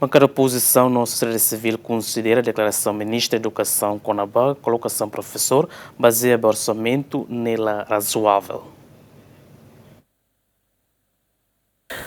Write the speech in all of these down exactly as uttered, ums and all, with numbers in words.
Bankada opozisaun no sosiedade sivíl konsidera deklarasaun Ministra Edukasaun kona-ba kolokasaun profesór bazeia ba orsamentu ne'e la razoável.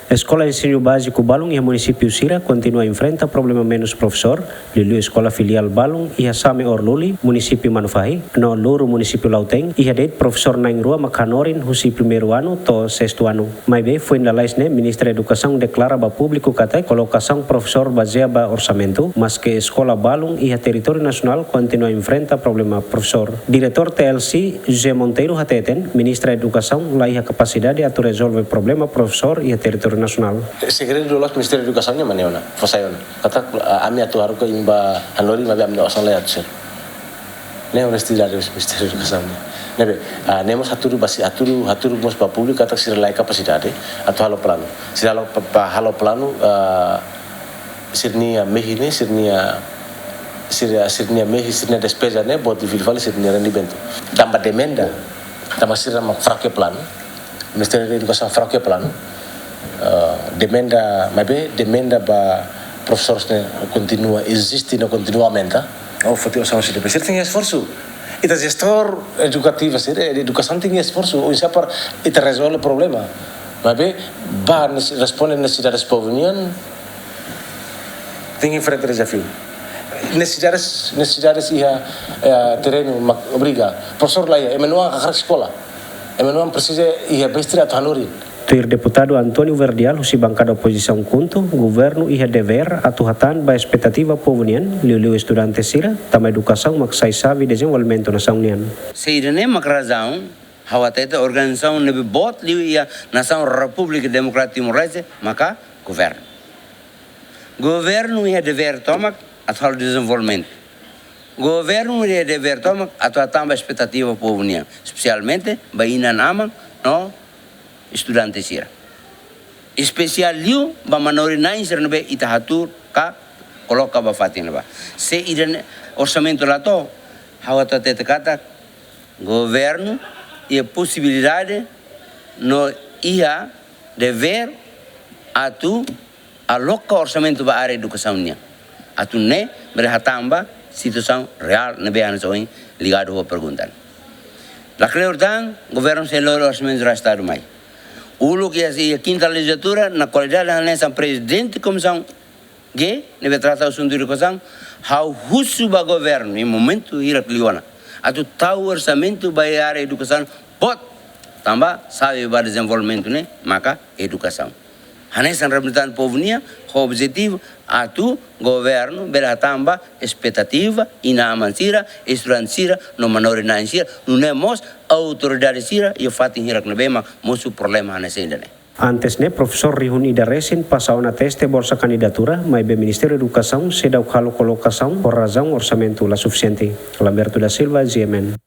Eskola ensinu báziku balun iha munisípiu sira kontinua enfrenta problema menus profesór, liuliu eskola filiál balun iha Same Orluli, munisípiu Manufahi, no Luru, munisípiu Lautein, iha de'it profesór na'in-rua mak hanorin husi primeiru anu to'o sestu anu. Maibé foin lalais ne'e, Ministra Edukasaun deklara ba públiku katak kolokasaun profesór bazeia ba orsamentu, maske eskola balun iha territóriu nasionál kontinua enfrenta problema profesór. Diretór T L C, José Monteiro hateten, Ministra Edukasaun la iha kapasidade atu rezolve problema profesór iha territóriu nasionál. Segredu loloos Ministériu Edukasaun nian mak ne'e ona, fó sai ona. Katak, ah, ami atu haruka imi bá hanorin, maibé ami-nia osan la iha atu selu. Ne'e honestidade husi Ministériu Edukasaun nian. Ne'ebé, ah, ne'e mós hatudu ba si-, hatudu, hatudu mós ba públiku katak sira la iha kapasidade atu halo planu. Sira halo pa, pa halo planu, ah, sira-nia mehi ne'e, sira-nia, sira, sira-nia mehi, sira-nia despeza ne'e, boot liu fila fali sira-nia rendimentu. Tanba demanda, tanba sira mak fraku iha planu, Ministériu Edukasaun fraku iha planu, eh, demanda, maibé demanda ba profesór ne'e kontinua eziste no kontinua aumenta. Oh, foti osan sira, sira tenke esforsu. Ita jestór edukativu sira, edukasaun tenke esforsu, oinsá para ita rezolve problema. Maibé, ba nes-, responde nesesidades povu nian, tenke enfrenta dezafiu. Nesesidades, nesesidades iha, eh, terrenu mak obriga. Profesór la iha, ema na'in-rua hakarak eskola. Ema na'in-rua presiza iha mestre atu hanorin. Tuir deputadu António Verdial husi bankada opozisaun KHUNTO, governu iha devér atu hatán ba espetativa povu nian, liuliu estudante sira, tanba edukasaun mak sai xave dezenvolvimentu nasaun nian. Se ida-ne'e mak razaun, ha'u hatete organizasaun ne'ebé boot liu iha nasaun Repúblika Demokrátika Timor-Leste, maka governu. Governu iha devér tomak atu halo dezenvolvimentu. Governu iha devér tomak atu hatán ba espetativa povu nian, espesialmente ba inan-aman no estudante sira. Espesiál liu ba manorin-na'in sira ne'ebé ita hatuur ka koloka ba fatin ne'ebá. Se ida-ne'e orsamentu la to'o, ha'u atu hatete katak governu iha posibilidade no iha devér atu aloka orsamentu ba área edukasaun nian. Atu nune'e bele hatán ba situasaun reál ne'ebé hanesan ohin ligadu ho pergunta. Lakleur tan, governu sei lori orsamentu jerál estadu mai. Uluk iha, iha kinta lejizlatura, na kualidade hanesan prezidente komisaun G, ne'ebé trata asuntu edukasaun, ha'u husu ba governu iha momentu hirak liu ona atu tau orsamentu ba área edukasaun boot, tanba xave ba dezenvolvimentu ne'e maka edukasaun. Hanesan reprezentante povu nian, ho objetivu atu governu bele hatán ba espetativa inan-aman sira, estudante sira, no manorin-na'in sira, nune'e mós autoridade sira iha fatin hirak ne'ebé mak mosu problema hanesan ida-ne'e. Antes ne'e, profesór rihun ida resin pasa ona teste bolsa kandidatura, maibé Ministériu Edukasaun seidauk halo kolokasaun ho razaun orsamentu la sufisiente. Lamberto da Silva, G M N.